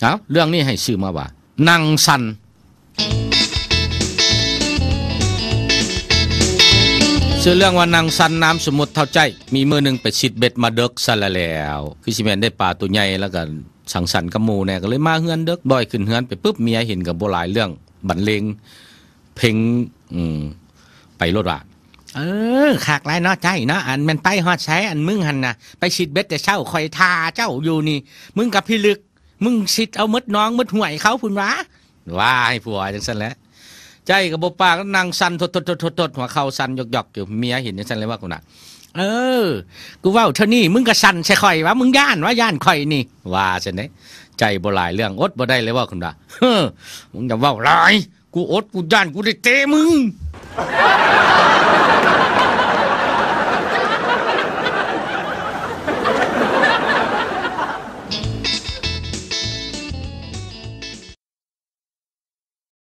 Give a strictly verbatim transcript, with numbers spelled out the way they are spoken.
เอ้า เรื่องนี้ให้ชื่อมาว่า หนังสั่น ชื่อเรื่องว่า หนังสั่น นามสมมุติเฒ่าใจ้ มีมื้อหนึ่งไปซิดเบ็ดมาเดิ็กซะแล้ว คือสิแม่นได้ปลาตัวใหญ่ แล้วก็สังสรรค์กับหมู่แหน่ ก็เลยมาเฮือนเดิ็ก บ่อยขึ้นเฮือนไปปุ๊บ เมียเห็นก็บ่หลายเรื่อง บรรเลงเพลง อืม ไปโลดว่า เออ คักหลายเนาะใจ้เนาะ อันแม่นไปฮอดไส อันมึงหั่นน่ะ ไปซิดเบ็ดแต่เช้า ข้อยท่าเจ้าอยู่นี่ มึงก็พิลึก มึงซิดเอาหมดหนองหมดห้วยเขาพุ้นหวา ว่าให้ผัวจั่งซั้นแหละ ใจ้ก็บ่ปาก นั่งสั่นทดๆๆๆ หัวเข่าสั่นหยอกๆอยู่ เมียเห็นจั่งซั้นเลยว่า กูน่ะ เออ กูเว้าเท่านี้ มึงก็สั่นใส่ข้อยหวา มึงย้านหวา ย้านข้อยนี่ ว่าซั้นเด้ ใจ้บ่หลายเรื่อง อดบ่ได้เลยว่า กูน่ะ เฮ้อ มึงอย่าเว้าหลาย กูอด กูย้าน กูได้เตะมึง